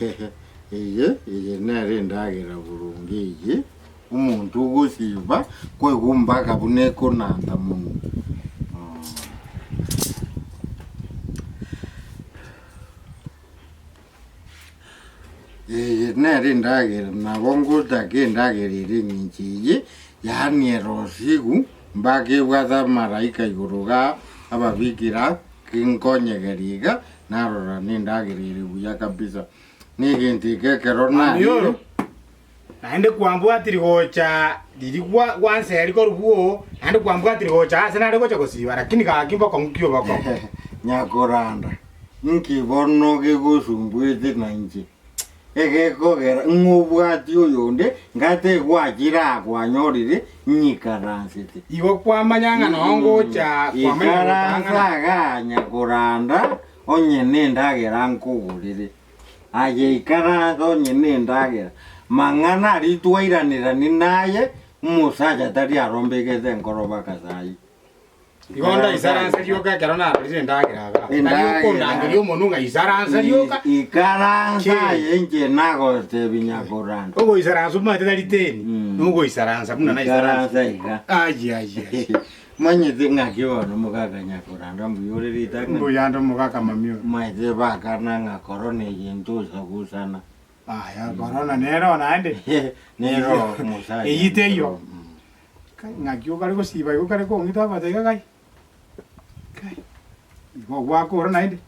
Eye, eye nere endagera boronge eye, omonto ogosiba kwaigwa mpaka buna ekonanta monwe. Eye nere endagera, nabo ngotaka endagera ere eng'encho eye, yaani erosigu mpaka ebwate amaraika igoro igaa, ababikira ginkonyegeri iga, narora nendagera ere buya kabisa. Negento eke ekero narire. Mamioro, naende kwambwatiri gocha riria gwa gwanseri korwa bwoo, naende kwambwatiri gocha aase nare gocha gosiba, lakini gaki mbokong'u ki obokong'u? Nyakoranda, nki bono gegosumbuete nainche? Egekogera ng'obwatie oyonde ngate gwachire aa kwanyorire nyikaransete. Igo kwamanya ng'a noo ngocha kwamanya Ikaransa gotang'ana. igaa nyakoranda onye nendagera nkogorere. Aye ikaransa onye nendagera. Mang'ana aria twairanera naye, omosacha tari arombegete enkoro baka saii. Igo ndaisaranse rioka ekero narorire endagera iga. Tari Endagera. okondangeria omonwe ng'a isaransa rioka. Ikaransa Ki? aye inche nagotebi nyakoranda. Ogoisaransa omanyete tari teni, Mm. nogoisaransa buna naisaransa. Ikaransa iga. Aye aye aye. Manyete ng'aki bono mogaka nyakoranda mbuya ore ritang'ani. Mbuya ande omogaka mami oyo. Maete bakana ng'a korona eye ntosa gosana. Aya korona nero naende. Nero omosacha. Eyio teiyo. Kai, ng'aki okare gosiba igo kare kong'ita amato iga kai? Kai, igo gwakora naende?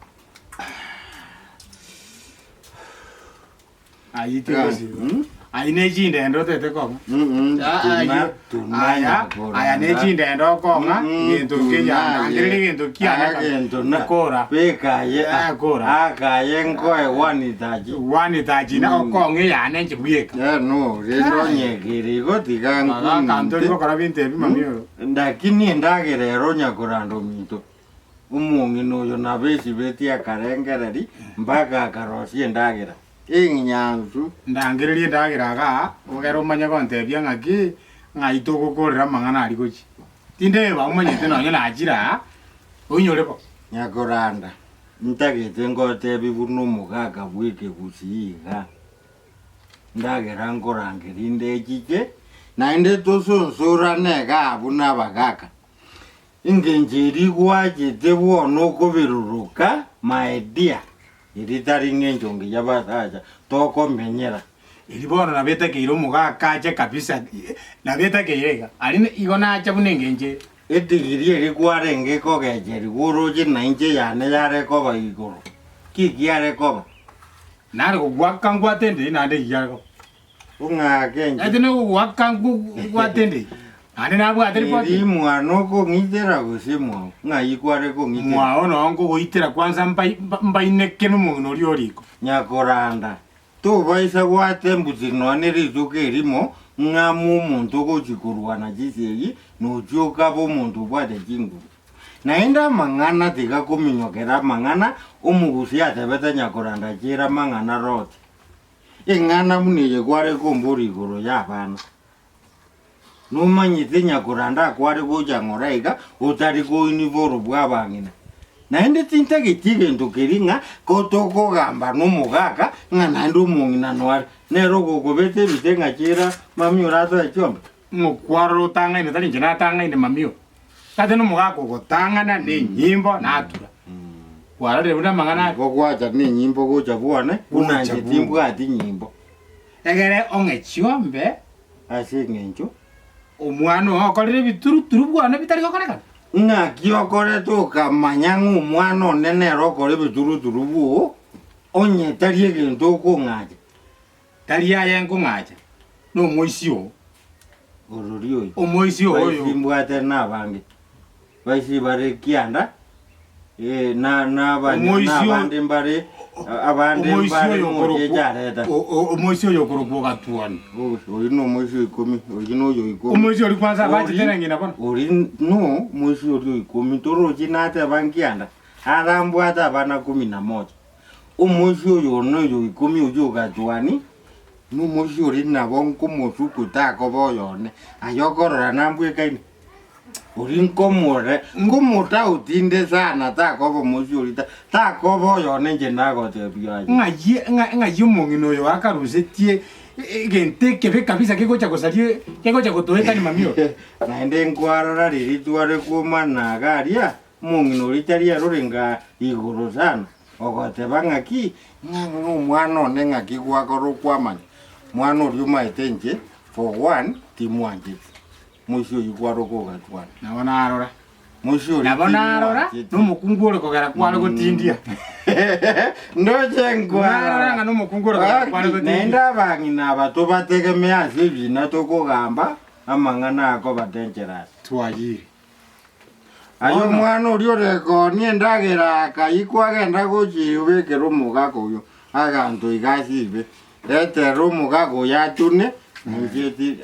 Ayio tigosiba. Mm. Ayio ne chindendo otete kong'a. Mm, Ah, tuna- ayio. tuna Aya, nyakoranda. aya ne chindendo okong'a, Mm, egento tuna nkeya, aye. nangereri egento kiane Ah, gento na- kora. Beka aye, Ah, kora. akaye nkoe wanitaji. Wanitaji na Mm. okong'a eyane inche bweka. Eh, no, rende onyekire igo tiga Magaka ntori nkunte. gokora binto ebi mami oyo. Lakini endagera ero onyakoranda ominto, omong'ina oyo nabo esibetie akarengereri mpaka akarosia endagera. Eng'nyansu. Ndangererie endagera igaa, ogere omanye gontebia ng'aki, ng'ai togokorera amang'ana aria gochia. Tindeba omanyete nonye nachire aa, oinyore bo. Nyakoranda, ntagete ngotebie buna omogaka bw'ekegusii iga, ndagera nkorangeria inde echiche, naende tosonsorane igaa buna abagaka. Engencho eria gwachete bono okobiruruka, my dear, Eri tari ng'encho ngiya basacha tokomenyera. Eri bono nabo etakeire omogaka ache kabisa, nabo etakeire iga. Aria igo nacha buna engencho ere. Etigiri eri kwarenge kogecherigwa oroche na inche yane yare koba igoro, ki kiare koba? Nare gogoaka ngwate ndei naende ki kiare koba? Ong'ake inche. Naete nogogoaka ngwate ndei naende nabwate ripoti. Eri mwana okong'itera gose mwao? Ng'ai kware kong'itera? Mwao noo nkogoitera kwanza mbai mbaineke nomong'ina oria ore iko. Nyakoranda, tobaisa goata embuti nonya ne rituko erimo, ng'ama omonto ogochia korwana chisegi, nochia okabe omonto obwate chinguru. Naende amang'ana tiga kominyokera amang'ana, omogusi atebete nyakoranda chiira amang'ana roche. Eng'ana buna eye kware kombora igoro y'abana. Nomanyete nyakoranda akware gocha ng'ora iga otari koiniboro bw'abang'ina. Naende tintageti egento keria ng'a kotokogamba nomogaka ng'a naende omong'ina noare nere ogokobeta ebite ng'a chiira mami oratoe chiombe. Ng'okwarora otang'aine tari inche natang'aine mami oo. Tata nomogaka ogotang'ana nenyimbo natura. Kwarorire buna amang'ana Igo gwacha nenyimbo gocha bwane buna Gocha inche bwane. timbwati nyimbo. Egere ong'e chiombe. Ase engencho. Omwana oo okorire ebituruturu bwane bitari gokorekana. Ng'aki okorete okamanya ng'a omwana one nere okora ebituruturu bwoo, onye tari egento okong'acha? Tari aye nkong'acha, nomoisia oo. Orori oyo. Omoisia oo oyo. Baisi mbwate nabange, baisi bare kianda, eh, na na abanye- Omoisia o- nabande mbare abande Omoisia mbare oyo mochie okorokwa chareta. o- o- omoisia oyo okorokwa ogatuoni. Oyo nomoisia o ikomi, oyo noyo o ikomi. Omoisia oria kwanza abachete Ori- na ng'ina bono. Ori no omoisia oria o ikomi, torochi nateba nkianda, arambwate abana kumi na moja. Omoisia oyo one oyo o ikomi oyio ogatuani, nomoisia oria nabo nkomosuku takoba oyone, aye okorora nambwekaine. Oria nkomore, nkomotauti sana takoba omoisia oria ta, takoba oyone inche nagotebia aye. Ng'ai ng'a ng'ai omong'ina oyo akarusetie egento ekebe kabisa kegocha gosaria kegocha gotoetania mami oyo. Naende nkwarora riria tware kwomana iga aria, omong'ina oria tari arore nga igoro sana, ogoteba ng'aki, ng'a nomwana one ng'aki gwakora okwamanya, mwana oria omaete inche for one timwancheti. Moisia oyio kwaroka ogatwana. Nabo narora. Moisia oria Nabo narora timwancheti. nomokungu ore kogera kware gotindia. Ndoche nkwarora. Narora ng'a nomokungu ore kogera kware Gaki, gotindia. naende abang'ina aba tobategemee ase ebina tokogamba amang'ana akobatenchera ase. Twayire. Aye Bono. omwana oria orekoonia endagera akaikwa agenda gochia obekere omogaka oyio aganto iga asibe. Retera omogaka oyo atune, inche ti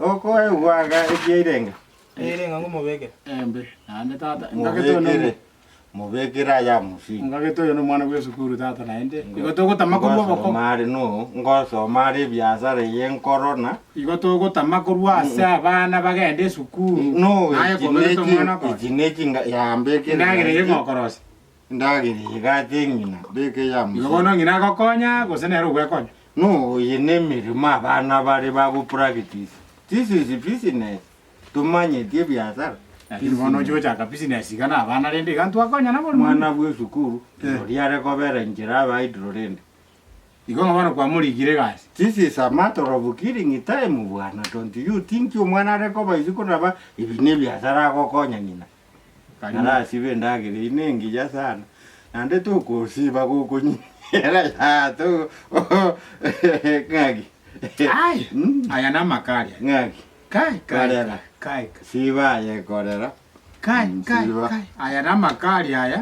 Okoegwa iga ekiairenga. Ere ng'a ngomobekere. Embe, naende tata, ngagete oyo Mobekere, nomo- mobekere aya amusini. ngagete oyo nomwana bw'esukuru tata naende, igo togotama korwa oboko. Ngosoma are no, ngosoma are ebiasara eye nkorona. Igo togotama korwa ase abana bagende esukuru, No, naye echi kobegete nechi, omwana okonya. echi nechi nga yambekere Endagera eye naende. ng'okorosia. Endagera eye gate ng'ina, beka eya Igo amusini. bono ng'ina agokonya, gose nere ogwekonya. No, eye nemeremo abana bare bago practice. This is business, tomanyeti ebiasara. Lakini bono oche gochaka business iga na abana rende iga ntwakonyana bono. Omwana bwa esukuru, oria are kobera inchera abe idle rende. Igo ng'a bono kwamorikire egasi. This is a matter of killing time bwana, don't you think omwana are koba isiko naba ebi nebiasara agokonya ng'ina. Narasibe endagera eyio nengiya sana, naende tokosiba gokonyera yaa to ng'aki. Ai, aya namakari aya. Ng'aki. Kai, kai, Korera. kai, kai, Siba aye korera. kai, Mm, kai, siba. kai. Aya namakari aya.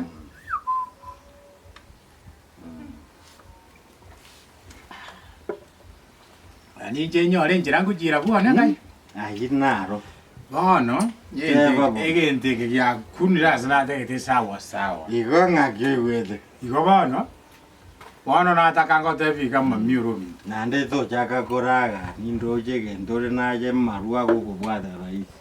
Aya ninche nyore enchera ngochiira bwane kai. Ayio naro. Bono, Teba bo. egento eke giakunire ase natagete sawa sawa. Igo ng'aki oigwete. Igo bono, bono nataka ngotebie iga mami ore ominto. Naende tochaka koraga nindoche egento ore naye amarwa agokobwata rahisi.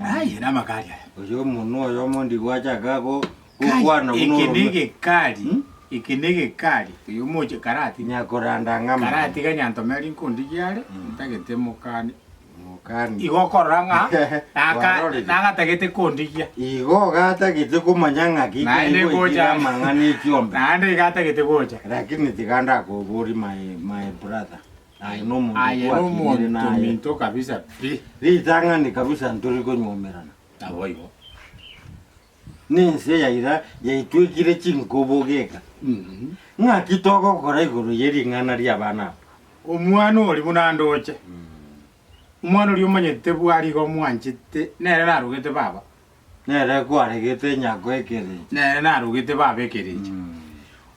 Aye namakari aya. Oyo omonwa oyomo ndigwachaka go Kai, gokwana buna eke orome. negekari, Hmm? eke negekari, oyo moche karati. Nyakoranda ng'ama. Karatiga nyantomeri nkondigie are, ntagete mokani. Mokani. Igo okorora ng'a naka Kwarorire. nagatagete kondigia. Igo gatagete komanya ng'aki Naende kaigoikire gocha. amang'ana echiombe. Naende iga atagete gocha. Lakini tiga ndakobori my, my brother. Aye nomonto Aye twakinire nomonto naye. minto kabisa pi. Ritang'ani kabisa ntori konywomerana. Naboigo. Nense yaira yaitwekire chinkobo geka. Ng'aki togokora igoro ye ring'ana ri'abana aba? Omwana oria buna ndoche, omwana oria omanyete bwari iga omwanchete, nere narogete baba. Nere kwaregete nyako ekerecha. Nere narogete baba ekerecha.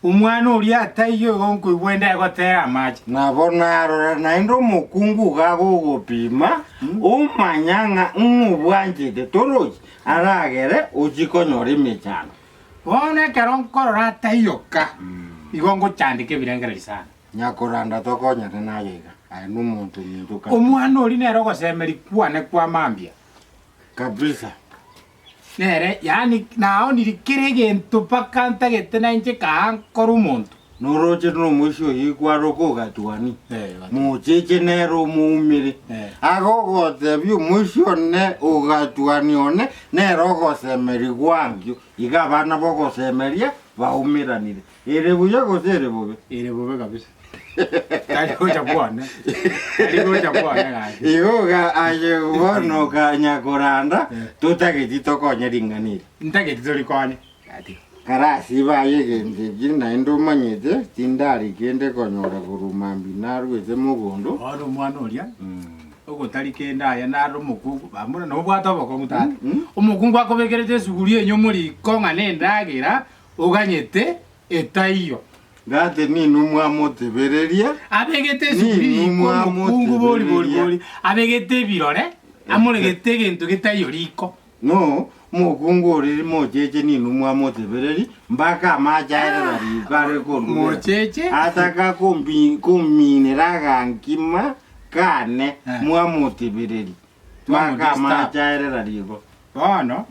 Omwana oria ataiyo igo nkoigwa ende egotera amache. Nabo narora naende omokungu iga agogopima, omanya ng'a ng'obwanchete torochi, aragere ochie konyora emechando. Bono ekero nkorora ataiyoka, igo ngochandeka ebirengererio sana. Nyakoranda tokonyane naye iga, aye nomonto ominto kabisa. Omwana oria nere ogosemeria kwane kwa mambia. Kabisa. Nere, yaani naoniri kera egento mpaka ntagete nainche kaa nkore omonto. Noroche nomoisia oyio kwaroka ogatuani, mocheche nere omoumire. Agogotebia omoisia one ogatuani one nere ogosemerigwa ankio. Iga abana bogosemeria baumeranire. Ere buya gose ere bobe? Ere bobe kabisa. Tari gocha bwane. Tari gocha bwane gaki. Igo ga aye bono kanya koranda totageti tokonye ring'ana eri. Ntageti torikonye. Gati. Karasibe aye egento eki naende omanyete tindari kende konyora korwa mambia narwete mogondo. Bono omwana oria ogotari kende aye nare omokungu bamura nobwate obokong'u tata. Omokungu akobekerete esuguri enye omoriko ng'a nendagera Oganyete etaiyo. Gati ninwe mwamotebereria. Abegete esuguri Ninwe riko omokungu bori bori mwamotebereria. bori, abegete ebirore, amoregete egento getaiyo riko. No mokungu oriri mocheche ninwe mwamotebereria, mpaka amache aerera riko are kondugera. Mocheche? Ataka kombi kominera agankima kane Eh. mwamotebereria, mpaka Twamodisturb. amache aerera riko. Bono,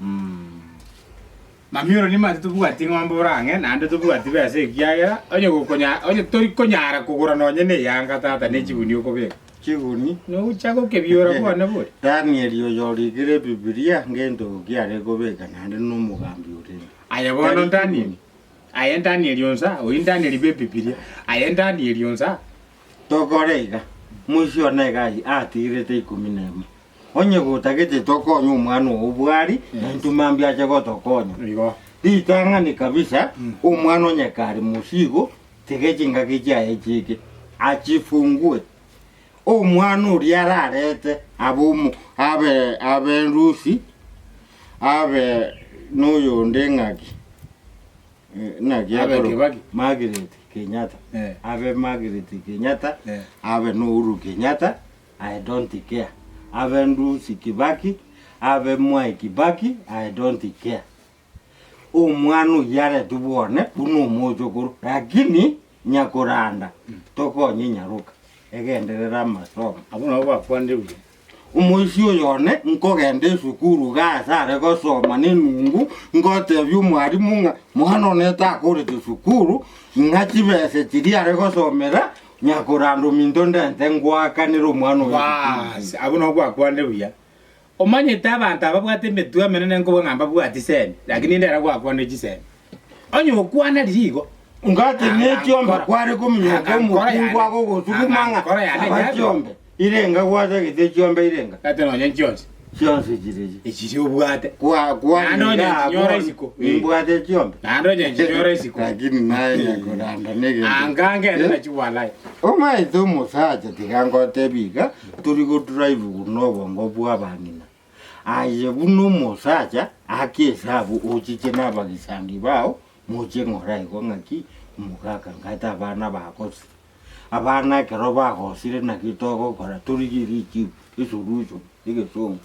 mamioro nimanyete tobwati ng'ombe ore ang'e, naende tobwati besa ekiagera onye gokonya onye tori konyara kogora nonye na eyanga tata ne chiguni okobeka. Chiguni. Nogocha gokebiora bwane bori. Danieli oyo orikire Ebibilia ngento ki are kobeka naende nomogambi orenge. Aye bono Tari Danieli, chiguni. aye Danieli onsa, oyio Danieli bw'Ebibilia, aye Danieli onsa. Tokore iga, moisia one iga atigirete ikomi nemo. Onye gotagete tokonye omwana oo bwari, na intwe mambia ache gotokonya. Igo. Ritang'ani kabisa, omwana onye kare mosigo, tiga chingaki chiaye chiike, achifungue. Omwana oria ararete abe omo abe abe Rusi, abe noyonde ng'aki. Naki Abe akorokwa? Kibaki. Margaret Kenyatta. Eh. Abe Margaret Kenyatta, Eh. abe no Uhuru Kenyatta, I don't care. Abe Ndusi Kibaki, abe Mwai Kibaki, I don't care. Omwana oyio aretwe bwone buna omochokoro, lakini nyakoranda tokonye nyaroka egenderere amasomo. Abwo nabo bakwanire buya. Omoisia oyo one nkogenda esukuru iga ase are gosoma nenungu, ngotebia omwalimu ng'a mwana one takorete sukuru, ng'a chibesa chiria are gosomera nyakoranda ominto ndente ngoakanere omwana oyo esukuru. Baas, abwo nabo gwakwanire buya. Omanyete abanto ababwate emetwe emenene nkobua ng'a mbabwati semi, lakini ndere gwakwanire chisemi. Onye okwana riria igo, Ngati ne chiombe Ankora- kware kominyoka ankora omokungu yane- agogosuguma ng'a ankora yane aba nyabe. chiombe irenga gwatagete chiombe irenga Gati nonye nchionsi, chionsi chirechi. echiri obwate. Kwa kwa Naende onye iga nchinyora abwo isiko. nimbwate chiombe. Naende onye nchinyora isiko. Lakini naye nyakoranda negento. Anga ngende nachi walai. Omaete omosacha tiga ngotebi iga tori godrive buna obongo bwa abang'ina. Aye buna omosacha ake esabu ochiche na abagisangi bao moche ng'ora igo ng'aki omogaka ngate abana bagosire. Abana ekero bagosire naki togokora torigie richibu, esolution, egesongo.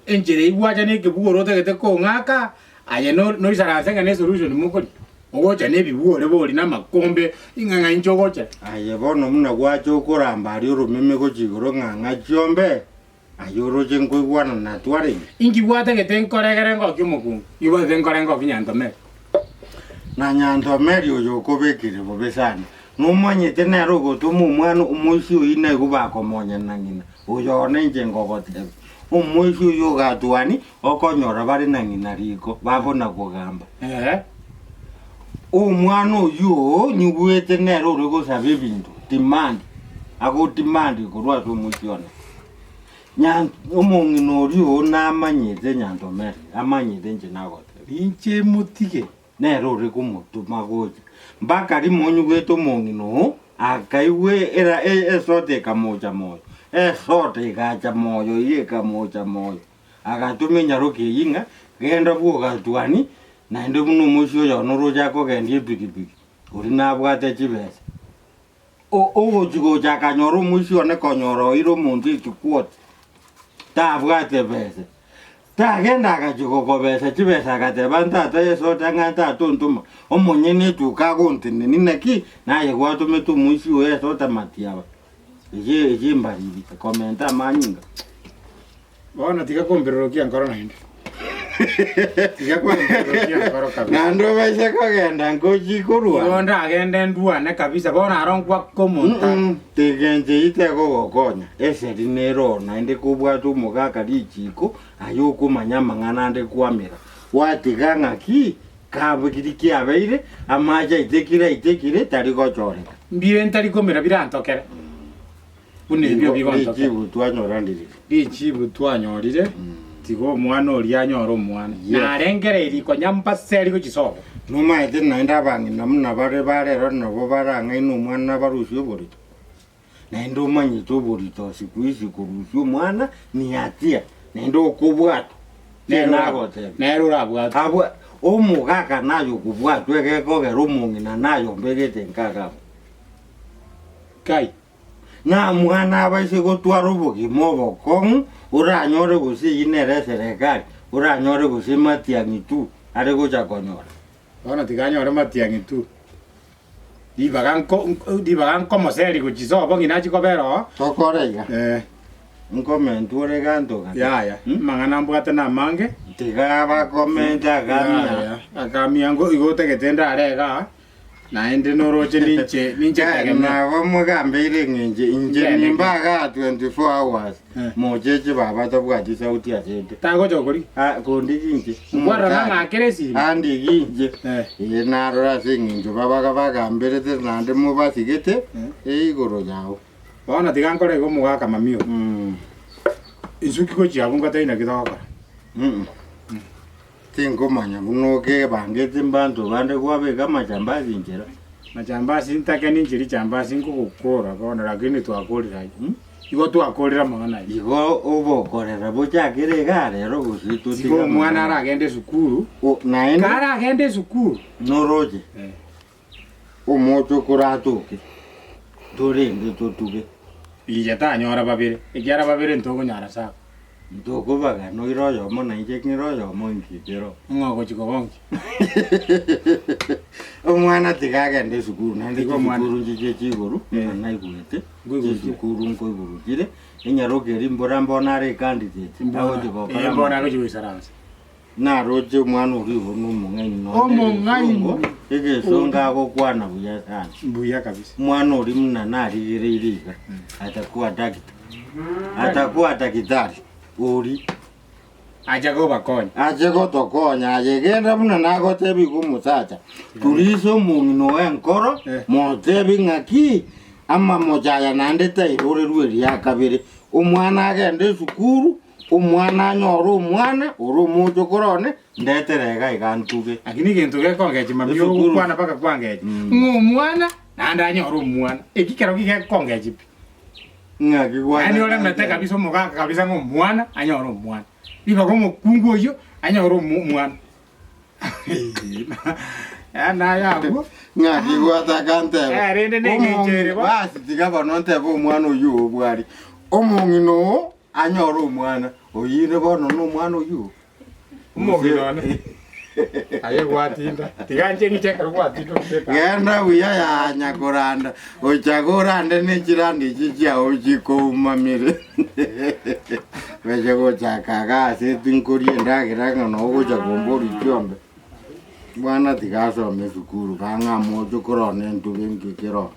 Enchera eyio gwacha na ekebugoro otagete kong'aka, aye no noisaranse ng'a nesolution mokoria. Ogocha na ebibwore bori na amakombe, ing'a ng'a inche ogocha. Aye bono buna gwacha okoramba aria oromeme gochia igoro ng'a ng'a chiombe, aye oroche nkoigwana natwarenge. Inki gwatagete nkoregere ngoki omokungu? Inki gwatagete nkore ngoki nyantomeri? Na nyantomeri oyo okobekire bobe sana, nomanyete nere ogotoma omwana omoisia oyio naigwe bakomonya na ng'ina, oyo one inche ngogotebia. Omoisia oyio ogatwani okonyora bare na ng'ina riko, bakona kogamba. Ee. Omwana oyio oo nyigwete nere ore gosaba ebinto, demand, agodemand korwa ase omoisia one. Nyan omong'ina oria oo namanyete nyantomeri, amanyete inche nagotebia. Inche motige. Nere ore komotoma gocha. Mpaka rimo onyigwete omong'ina oo, akaigwa era esota ekamocha moyo, esota egacha moyo iga ekamocha moyo. Agatoma enyaroka eyio ng'a, Genda bw'ogatwani, naende buna omoisia oyo one oroche akogendia epikipiki, oria nabwate chibesa. Ogochia gocha akanyora omoisia one konyora oire omonto echikwoti, tabwate besa. Tagenda agachia gokobesa chibesa agateba, Ntata esoda ng'a tata ontoma, omonyene etuka agontenenia naki naye gwatomete omoisia oyo esoda matiaba eye eye embariri ekomenta amanyinga. Bono tiga kombirorokia nkoro naende. Tiga kombirorokia nkoro kabisa. Naende obaise kogenda nkochia korwana. Igo ndagende ndwane kabisa, bono aro nkwake omonto. Mm-mm, tiga enche eyio tegogokonya, eseri nere oo naende kobwate omogaka richiiko, aye okomanya amang'ana ande kwamera. Gwatiga ng'aki kabiri kiabeire, amache aitekire aitekire tari gochoreka. Mbire ntari komera birantokere. Buna ebio bigontokera. Richibu twanyora ndiriri. Richibu twanyorire, tiga omwana oria anyore omwana. Yes. Narengereirie konya mbaseri gochia sobo. Nomaete naende abang'ina buna bare ba rero nabo barang'aine omwana barusie oborito? Naende omanyete oborito siku hizi korusia omwana ni hatia, naende okobwatwa. Nere ora- Nagotebia. Nere orabwatwe. Abwo omogaka naye okobwatwa egekogera omong'ina naye ombegete nkaga abwo. Kai. Namwana abaise gotwara obogima obokong'u, oranyore gose eyio nere eserekari, oranyore gose matiang'i tu are gocha konyora. Bono tiga anyore matiang'i tu. Ribaga nko ribaga nkomoseria gochia sobo ng'ina achie kobera oo. Tokore iga. Eh. Nkomentwe ore ganto gake. Yaya, amang'ana mbwate namange. Tiga bakomente akamia. Yaya, akamia ngo igo otagete ndare igaa, naende noroche ninche ninche tegemea. Nabo mogambeire eng'encho inche Ngende nimba igaa 24 hours Eh. mocheche baba tabwati sauti ase ende. Tagocha gokorigia. Ah, kondigi inche. Nkwarora Omotari. ng'akere esimi. Andigi inche. Eh. Ee narora ase eng'encho babaga bagamberete naende mobasigete Eh. igoro yao. Bono tiga nkore iga omogaka mami oyo. Mm. Insuki gochia abwo ngotebi naki togokora. Mm. Tinkomanya buna okebangete mbanto bande kwabeka amachambasi inchera. Machambasi ntake ninche richambasi nkogokora bono lakini twakorire ayio. Mm. Igo twakorire amang'ana ayio. Igo obokorera bochakere igaa rero gose totige Igo omwana amang'ana. aragende esukuru, O, naende karagende esukuru noroche eh. omoche okoratoke torende totuge. Inche tanyora babere, ekiara babere ntokonyara sawa. Ntokobagana oire oyomo na inche ng'ire oyomo inki kero. Ng'o ogochi kogonkia? Omwana tiga agende esukuru naende Tiga omwana. chisukuru nchiche chigoro Eh. ng'a naigwete Nkoigwete. chisukuru nkoiguru chire enyaroka eria mbora mbono are ecandidate agochi gokora Eh, mbono agochi goisaransa. Naroche omwana oria igo nomong'aini nonya Omong'aini. egesongo, egesongo agokwana buya sana. Mbuya kabisa. Omwana oria buna narigereire iga, atakuwa dakita, atakuwa dakitari oria. Ache kobakonya. Ache gotokonya aye, genda buna nagotebi iga omosacha, turisa omong'ina oye enkoro, Eh. motebi ng'aki amamocho aya naende tairorerwe eria kabere, omwana agende esukuru, Omwana anyore omwana ore omochokoro one, ndetere iga iga ntuge. Lakini egento gekongechi mambia Esukuru. ogokwana mpaka kwangechi Mm. ng'a omwana naende anyore omwana eki kero ki gekongechi pi. Ng'aki gwana. Yaani oremete kabisa omogaka kabisa ng'a omwana anyore omwana ribaga omokungu oyio anyore omo omwana Yaani aye abwo Ng'aki gwataka ntebe. Eh, rende nengencho ere bo. Basi tiga bono ntebe omwana oyio obwari. Omong'ina oo Anyore omwana, oyio bono nomwana oyio. Omong'ina one, aye gwatinda, tiga inche ng'iche ekero gwatinda obeke aa. Genda buya ya nyakoranda, ochake orande ne chiranda echi chiao chikoumamire. Gocha gochaka iga ase tinkoria endagera ng'a noo ogocha komboria chiombe. Bwana tiga asome esukuru bang'a amoche korora entuba enke kero.